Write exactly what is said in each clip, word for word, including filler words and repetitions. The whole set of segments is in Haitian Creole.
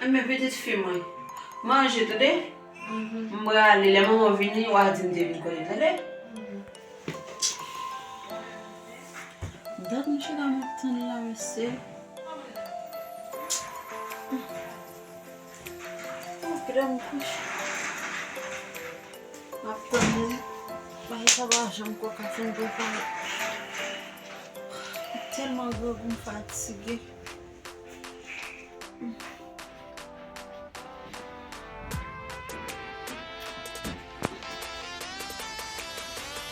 Enben, pitit fi mwen, manje, tande? M prale, lè manman w vini, w a di m te vin konnen, tande? Dat m chita m ap tann la, mesye. Oh, kilè m kouche? M ap tann li. Bagay sa pa janm ko ka fin prepare. M tèlman grangou, m fatige.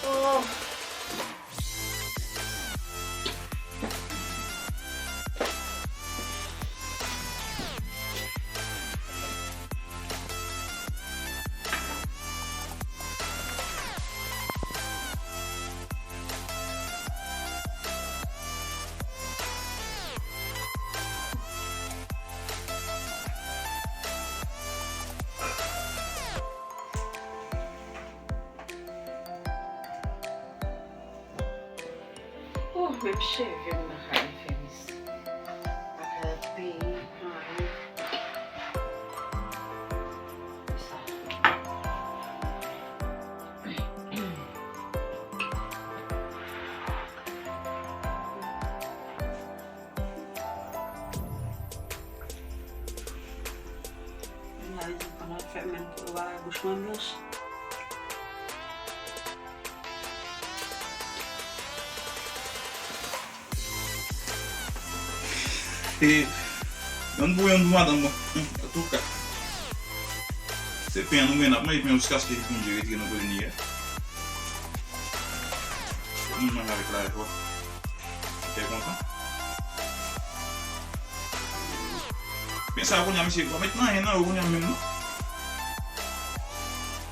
Oh. Oh, menm cheve m nan ka al fè m isi. Pa ka al peye anyen. Sa. Mwen al di pandan l fè menm pou yo pa wè bouch mwen blanch. E, yonn pou yonn pou madanm mwen. Antouka, se pen an nou gen, n ap manje pen an jiskaske Bondye retire nou kote n ye a. Tout moun manje avèk lajwa. Kè kontan. Men sa kounye a, mesye, pa met nan anyen nan yo kounye a menm non.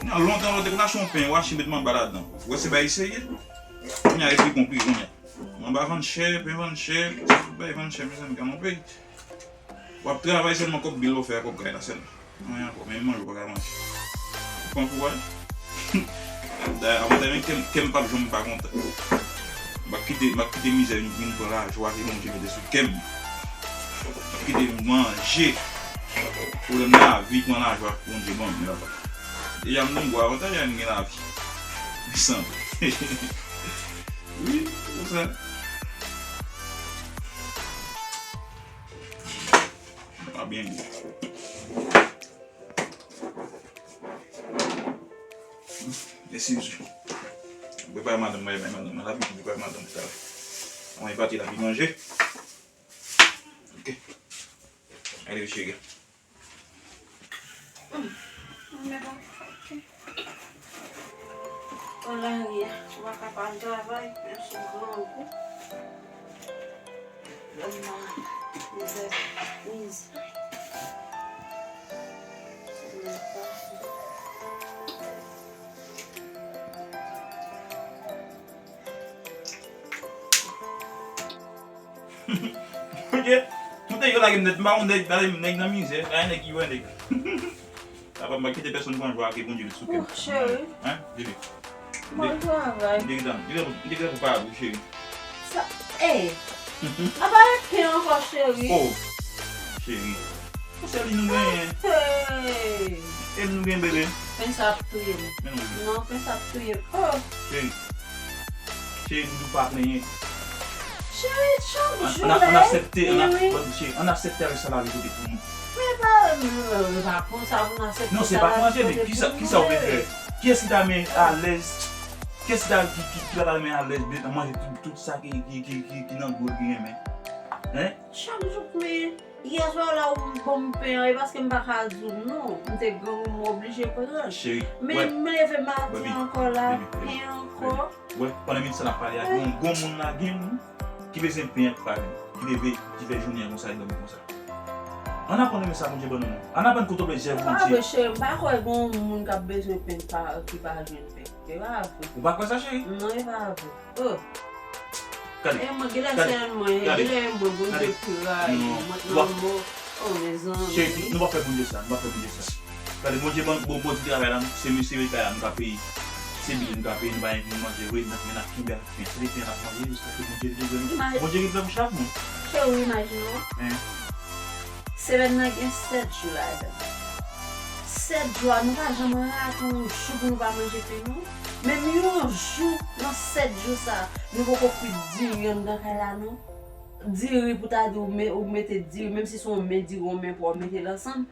Kounye a lontan, lontan, kounye a se yon pen, w achte met manba ladan. Ou wè se bagay serye. Kounye a epi konpli kounye a. Manba vann chè, pen vann chè, tout bagay vann chè, mezanmi, gade yon peyi. W ap travay sèlman kòb bil w fè a kòb kay la sèlman. Anyen ankò, menm manje w pa ka manje. Pran kouraj. Dayè, avan dèmen kè m, kè m p ap janm pa kontan. M ap kite, m ap kite mizè vin, vin pran lajwa ke Bondye mete sou kè m. M ap kite manje, pwoblèm lavi pran lajwa Bondye ban m, papa. Deja m nan gwo avantaj, m gen lavi. Sanble. Wi, se sa. Pa byen gou. Mèsi, mesye. Prepare madanm mwen, bay madanm mwen, l ap vin prepare madanm talè. Mwen pati, l ap vin manje. Ok. Ale, cheri. Mwen pa fòk. Nan lari a, ou pa ka pa al travay, men sou grangou. Lòm nan mizè, mizè. Bondye, mwen te yo lage m nèt, m pa konn nèg, gade nèg nan mizè, gade nèg ki wè nèg. Papa, m pa kite pèsonn pran jwa ke Bondye met sou kè m. Oh, cheri. Hein, bebe. Bon travay. M te gentan, m te gentan, m te gentan pou pa abou, cheri. Sa, eh, apa e pen ankò, cheri? Oh, cheri. Pou sèl li nou genyen. Hey. E nou gen bebe. Pen sa ap touye m. Men nou bebe. Non, pen sa ap touye m. Oh. Cheri. Cheri, doudou pa plenyen. Cheri, chak jou, an, an, an aksepte, an, wi, cheri, an aksepte avèk sa lavi pote pou nou. Men pa, men pa konsa pou n aksepte. Non, se pa konsa, men kisa, kisa w vle fè? Kiyès ki ta renmen alèz? Kiyès ki ta, ki, ki, ki pa ta renmen alèz, byen manje tout, tout sa ki, ki, ki, ki, ki nan gwo l ki renmen? Hein? Chak jou, men yè swa la ou ban m pen an, e paske m pa ka di w non. M te grangou, m oblije pran. Cheri, men m leve maten ankò la, pen ankò. Wè, pandan minit sa n ap pale a, gen yon gwo moun la, gen moun ki bezwen pen ak pa li, ki leve, ki fè jounen an konsa, li dòmi konsa. Ann aprann renmen sa Bondye ban nou, non. Ann aprann kontwole zèv Bondye. Se pa vre, cheri, m pa kwè gen yon moun k ap bezwen pen pa, ki pa jwenn pen. Se pa vre. Ou pa kwè sa, cheri? Non, e pa vre. Oh. Gade, e mwen, genlè se mwen, genlè e mwen, Bondye ki rayi mwen, mwen nan mo. Oh, mezanmi. Cheri, nou pa fè Bondye sa, nou pa fè Bondye sa. Gade, Bondye ban, bon, bon ti travay la, se mesye kay la nou ka peye. Se bil nou ka peye, nou pa gen pou nou manje, vre, n ap, n ap kenbe ak pen. Se te pen n ap manje, jiskaske Bondye li te ban nou. Bondye ki fè pou chak moun. Cheri, imajine w. Hein? Semèn nan gen sèt jou ladan l. Sèt jou a, nou pa janm rate yon jou pou nou pa manje pen, non. Menm yon jou nan sèt jou sa, nou poko kwit diri anndan kay la, non. Diri pou ta di ou me-, ou mete diri, menm si se yon men diri, yon men pwa, ou mete l ansanm,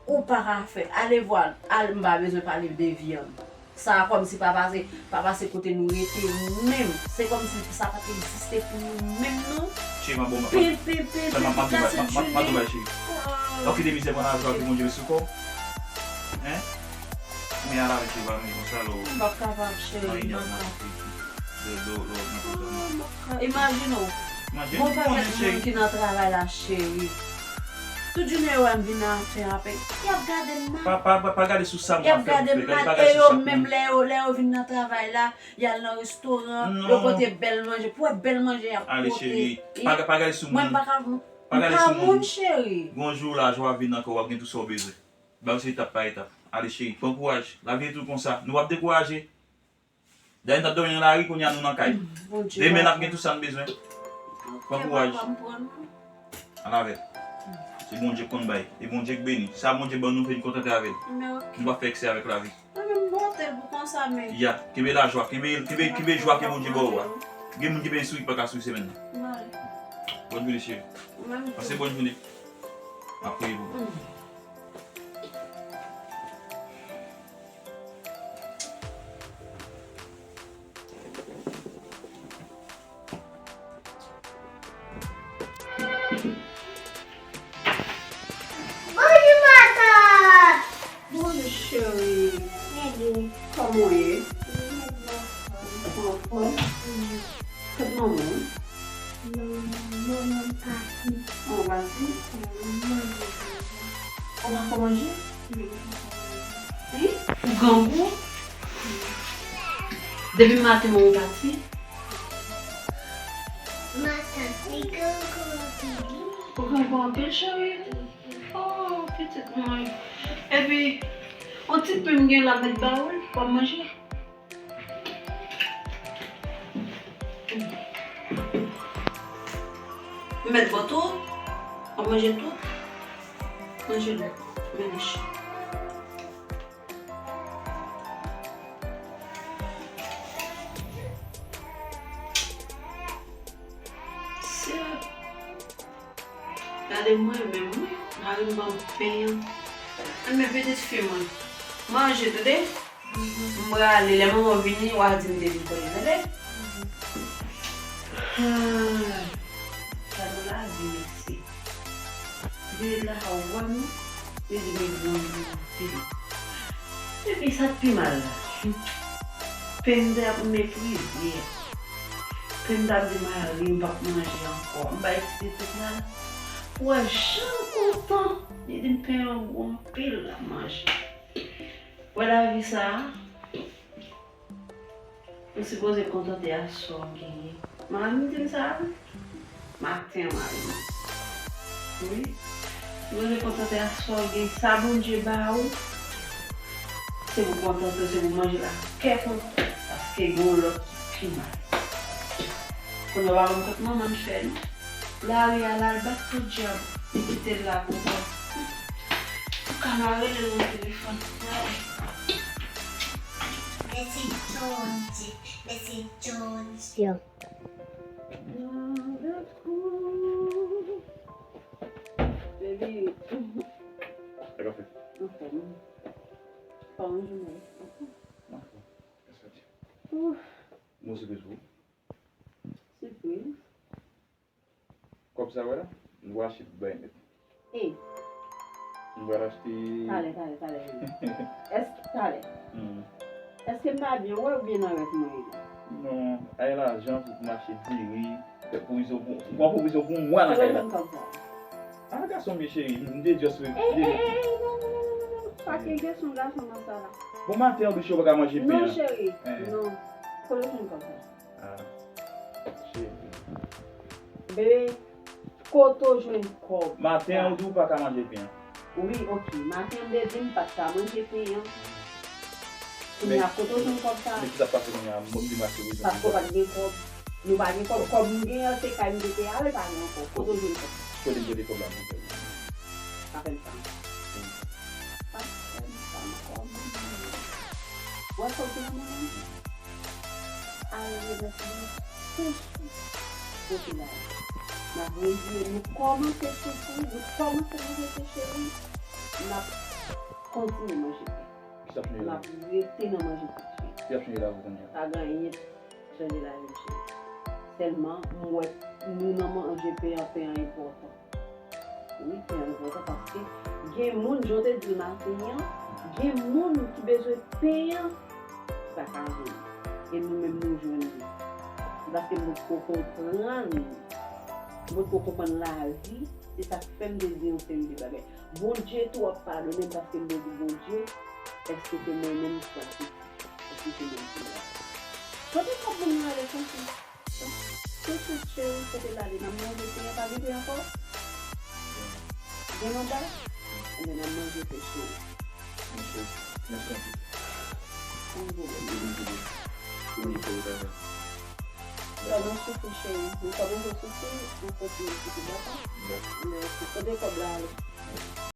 ou pa ka fè. Ale vwa, al, m pa bezwen pale de vyann. Sa a kòmsi pa pase, pa pase kote nou rete menm. Se kòmsi sa pa t egziste pou nou menm, non. Cheri, m ap bon, m ap, pen, pen, pen, pen, m ap, m ap, m ap, m ap, m ap, m ap, m ap, cheri. Ou kite mizè pran lajwa ke Bondye met sou kò w. Hein? Men ala avèk cheri, pa vin konsa, lò. M p ap kapab, cheri, m p ap kapab. Imajine w. Gon pakèt moun ki nan travay la, cheri. Tout jounen yo wè m vin nan afè a, y ap gade m mal. Pa, pa, pa, pa gade sou sa moun ap fè pou fè. Gade pa gade sou sa pou moun. E yo menm, lè yo, lè yo vin nan travay la, y al nan restoran, yo pote bèl manje. Pou wè bèl manje y ap pote. Ale, cheri. Pa, pa gade sou moun. Mwen, m pa ka, m pa moun, cheri. Gon jou lajwa vin nan kò w, w ap gen tout sa w bezwen. Ba yo se etap pa etap. Ale, cheri, pran kouraj. Lavi e tou konsa. Nou p ap dekouraje. Dayè n t ap dòmi nan lari, kounye a nou nan kay. Demen n ap gen tout sa n bezwen. Pran kouraj. Al avè l. Se Bondye k konn bay. E Bondye k beni. Sa Bondye ban nou, fè n kontante avè l. Nou pa fè eksè avèk lavi. Ya, kenbe lajwa, kenbe, kenbe, kenbe jwa ke Bondye ba w a. Gen moun ki benyen souri ki pa ka souri semèn nan. Bòn jounen, cheri. Pase bòn jounen. M ap priye pou ou. Bonjou, matant! Bonjou, cheri. Kòman w ye? Ou anfòm? Kot manman w? Manman m pati. Manman w pati? Ou pa fè manje? Wi. Ou grangou? Depi maten manman w pati? Matant, li grangou anpil. Ou grangou anpil, cheri? Oh, pitit mwen. Epi, yon ti pen m gen la mèt ba ou, w ap manje? M mèt ba w tou? W ap manje tou? Manje lòt. Manje. Gade mwen menm, wi. Mari m ban m pen an. Enben, pitit fi mwen, manje, tande? M prale, lè manman w vini, w a di m te vin konnen, tande? Ah, gade yon lavi, mesye. Vin lakay ou wè m, li di m li grangou anpil. Epi sa k pi mal la, pen m te ap meprize a. Pen m t ap di mari m p ap manje ankò. M bay ti pitit la, pou wè jan l kontan. Li di m pen an gou anpil, l ap manje. Wè lavi sa a. Ou sipoze kontante ak sa w genyen. Mari m di m sa, wi. Maten an, mari m. Wi. Ou sipoze kontante ak sa w genyen. Sa Bondye ba ou, se pou kontante, se pou manje l ak kè kontan. Paske gen yon lòt ki pi mal. Kounye a w pa konn kot manman m fè, non. Lari a la, l bat podyab, li kite l la konsa. Ou ka mare l nan telefòn. Mèsi, George. Mèsi, George. Yo. Baby. Sa k ap fèt? Anfòm. Pa yon jounen. Anfòm. Kèsa di? Ouf. Bon, sipriz pou ou. Sipriz? Kòb sa wè la, m pral achte tout bagay nèt. E. M pral achte. Talè, talè, talè. Èske, talè. Hmm. Èske m pa byen wè oubyen nan rèv mwen ye la? Non, ay lajan pou m achte diri, fè pwovizyon pou, m pran pwovizyon pou yon mwa nan kay la. Kote w jwenn kòb sa? A, gason m ye cheri, m te just. E, e, e, e, non, non, non, non, non. Pa gen kesyon gason nan sa la. Bon, maten an, biche, ou pa ka manje pen an. Non, cheri, non. Kote w jwenn kòb sa? Ah, cheri. Bebe, kote w jwenn kòb sa? Maten an, ou di w pa ka manje pen an. Wi, ok. Maten an, m te di m pa t ka manje pen an. Kounye a, kote w jwenn kòb sa? Men ki t ap pase kounye a, m di m achte pwovizyon. Paske w pa t gen kòb. Nou pa gen kòb. Kòb nou gen an, se kay nou te ale, pa gen ankò. Kote w jwenn kòb sa? Kote m pote kòb la, mwen fè. Fè l pa m. Pa fè m pa m kòmanse. Wè kòb granmoun nan? Al remèt li tou swit. Pote la. N ap revire, nou kòmanse soufri, nou kòmanse manje pen cheri, n ap kontinye manje pen. N ap rete nan manje pen cheri. Pa gen anyen chanje lavi m cheri. Sèlman, m wè nou nan manje pen an, pen an enpòtan. Wi, pen an enpòtan paske gen moun, jan w te di l maten an, gen moun ki bezwen pen an, sa ka vini. E nou menm nou jwenn li. Se paske nou potko konprann, nou potko konprann lavi, se sa k fè m te di yon seri de bagay. Bondye tou ap padone m paske m te di Bondye, èske se mwen menm ki t ap soufri? Èske se mwen ki la? Kote kòb moun nan ale konsa? Tout cheri, kote l ale? N ap manje pen an, pa gen pen ankò? Gen anba? Enben, n ap manje pen cheri. Mèsi anpil. Pa gen pwoblèm. Sa nou soufri cheri. Nou kòmanse soufri, nou kontinye soufri, dakò? Mèsi. Kote kòb la ale?